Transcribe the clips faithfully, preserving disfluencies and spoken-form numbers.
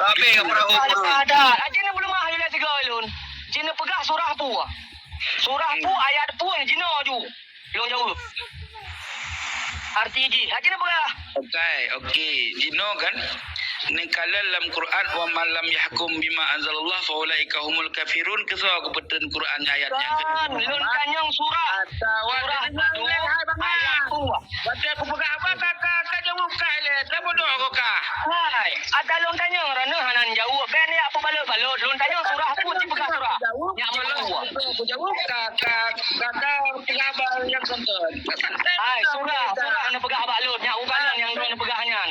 Habéh perahu. Ada, ada. Aja ni belum ah, ada tiga lun. Cina peugah surah pu. Surah pu, ayat pu, jinoe ju. Lôn jaweueb. Arti jih, aja ni peugah. Okey, okey. Jinoe kan, neukalon lam Quran, "Wa man lam yahkum bima anzalallah fa ulaika humul kafirun." Keu soe geupeutreun Quran ayat nyan? Kan, lôn tanyong surah. Atawa surah tu, hai, bangai. Ayat pu. Watèe kupeugah haba ka, ka, ka jaweueb kah ilèe, tabodoh kah? Hai, ata lôn tanyong, droeneuh hana jaweueb, bèk neujak peubalot-balot. Lôn tanyong surah pu, ci peugah surah. Nyak meuleuh. Kujaweueb ka, ka, ka, ka peugah haba nyang keunton. Hai, surah, surah neupeugah bak lôn, nyak bukan lôn nyang droeneuh peugah nyan.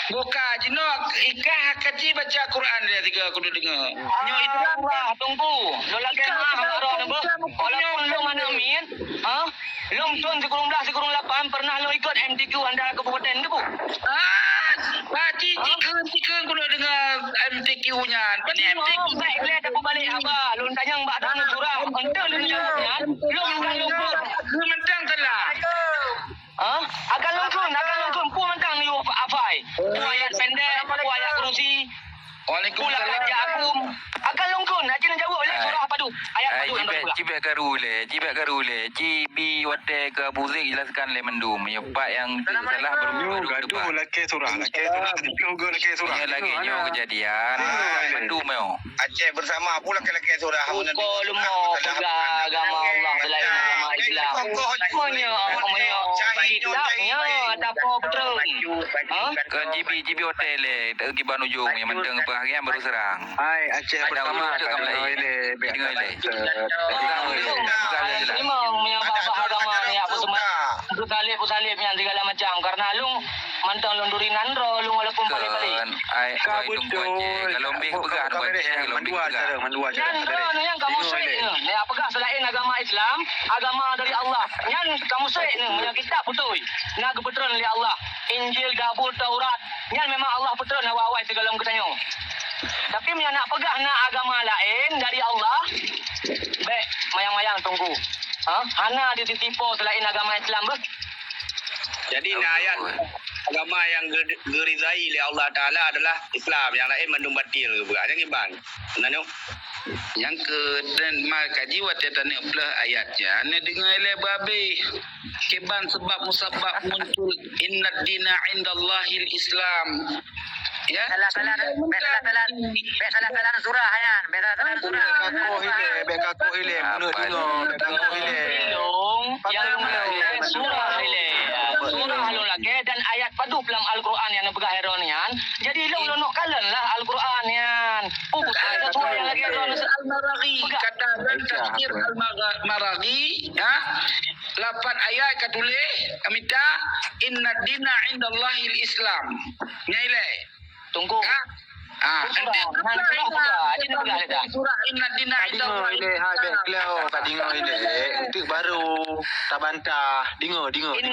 Buka jinoe, ikah ka ci baca Quran dia tiga kudu deungoe. Nyoe Islam. Wah, Teungku, lôn lakèe maaf bak droeneuh beuh. Walaupun lôn aneuk miet, ha? Lôn thôn sikureueng blah, sikureueng lapan pernah lôn ikot M T Q antara kabupaten tu, Bu. Ah, bah, ci, ci kheun, ci kheun keuneuk deungoe M T Q nyan. Ban M T Q. Baik, lé tapeubalek haba. Lôn tanyong bak droeneuh surah. Enteuk lôn jaweueb nyan, lôn akan lôn kheun. Kheun mantong salah. Ha? Akan lôn kheun, akan lôn kheun. Peue mantong neuyue hafai? Peue ayat pendek, peue ayat kursi. Waalaikumsalam. Pula raja aku. Akan lôn kheun, aja neujaweueb lé surah padum. Ayat padum nyang cibèk, cibèk karu lé, cibèk karu lé. Ci bi watèe keu Abu Zaid jelaskan lé mandum. Meunyoe pat nyang salah baru, baru gaduh debat. Lakèe surah, lakèe surah. Nyoe lagèe nyoe kejadian. Mandum nyoe. Aceh bersama pula lakèe-lakèe surah. Uko leumo peugah agama Allah selain agama Islam. Meunyoe, meunyoe kitab nyoe atawa peutreun. Ha? Kon jibi, jibi hotel lé, kiban ujong nyang mantong peugah nyan baru seurang. Hai, Aceh bersama ka deungoe lé, bèk ka lé. Memang meunyoe bah-bah agama ni, apa semua, peusalib-peusalib nyan segala macam. Karena lôn mantong lôn duri nan droe lôn walaupun paléh-paléh. Kon, ai, ka beutôi. Kalau lôn peugah, mandua cara, mandua cara. Nyan droe nyan kamoe syirik nyan. Nyan peugah selain agama Islam, agama dari Allah. Nyan kamoe syirik nyan, meunyoe kitab beutôi. Na geupeutreun lé Allah. Injil, Zabur, Taurat. Nyan memang Allah peutreun awai-awai sigohlom geutanyoe. Tapi meunyoe nak peugah na agama laén dari Allah, bèk mayang-mayang Teungku. Ha? Hana dititipo selain agama Islam beuh. Jadi na ayat agama nyang geu-, geuridai lé Allah Taala adalah Islam, nyang laén mandum batil geupeugah. Nyang iban. Nanu. Nyang keu dan ma kaji watèe taneuk pleuh ayat nyan, neudeungoe lé babeh. Kiban sebab musabab muncul, "Innad dina indallahil Islam." Ya. Salah-salah, bèk salah-salah, bèk salah-salah surah nyan, bèk salah-salah surah. Bèk kakoh ilèe, bèk kakoh ilèe, meunurot deungoe, bèk kakoh ilèe. Lôn, nyang surah ilèe. Surah lôn lakèe dan ayat padum lam Al-Quran nyang neupeugah droeneuh nyan. Jadi lôn, lôn neuk kalon lah Al-Quran nyan. Oh, bukan ayat surah nyang lagèe droeneuh. Al-Maraghi, kata dan tafsir Al-Maraghi, ya. Lapan ayat ka tuléh, ka mita, "Innad dina indallahil Islam." Nyan ilèe. Teungku. Ha? Ha, surah, enteuk nan surah buka, aja ni peugah dah. Surah "Innad dina indallahil Islam." Ka deungoe ilèe, hai, bèk keu lôn, ka deungoe ilèe. Enteuk baru tabantah, deungoe, deungoe, deungoe.